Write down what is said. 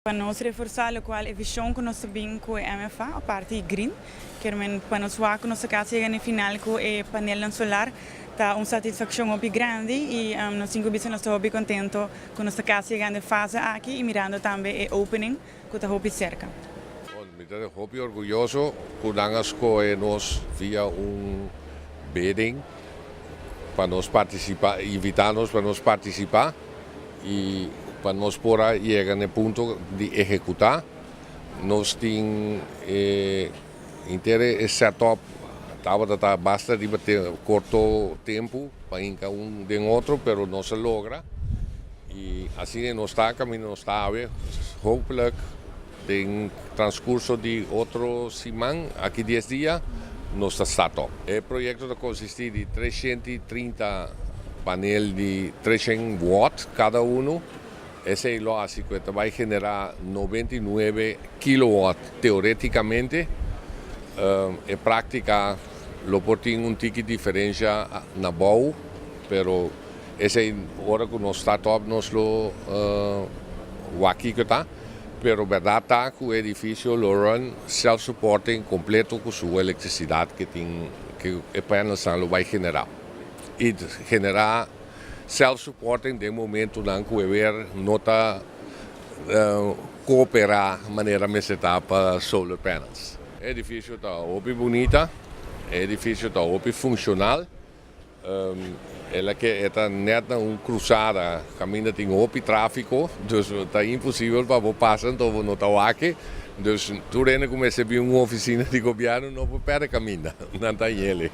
Pa nos reforsa locual e vision cu nos tin cu e MFA, e parti green, kiermen pa nos wak nos casi yega na final cu e panel solar, ta un satisfaccion hopi grandi y nos tin cu bisa nos ta hopi contento cu nos casi yega na fase aki y mirando tambe e opening cu ta hopi cerca. Bon, mi ta hopi orguyoso cu nan a scohe nos via un bidding pa nos participa, invita nos pa nos participa y pa nos por a yega na punto di ehecuta. Nos tin henter e setup tabata basta di corto tempo pa hinca un den otro, pero nos a logra. Y asina nos ta caminda, nos ta hopelijk den transcurso di otro siman, aki 10 dia, nos ta start up. E proyecto ta consisti di 330 panel di 300 watt cada uno. Esey lo haci cu ta bay genera 99 kilowatt teoreticamente. E practica lo por tin un tiki diferencia na bou, pero esey ora cu nos start up nos lo wak kico ta. Pero berdad ta cu e edificio lo run self-supporting completo cu su electricidad cu tin cu e panels lo bay genera. Y genera self-supporting den momento nan cu weer no ta coopera manera mester ta pa solar panels. E edificio ta hopi bunita, e edificio ta hopi funcional. El a cu ta net na un cruzada, caminda tin hopi trafico, dus ta imposibel pa pasa, anto no ta aki. Dus tur hende cuminsa bin un oficina di gobierno, no por perde caminda, no ta ele.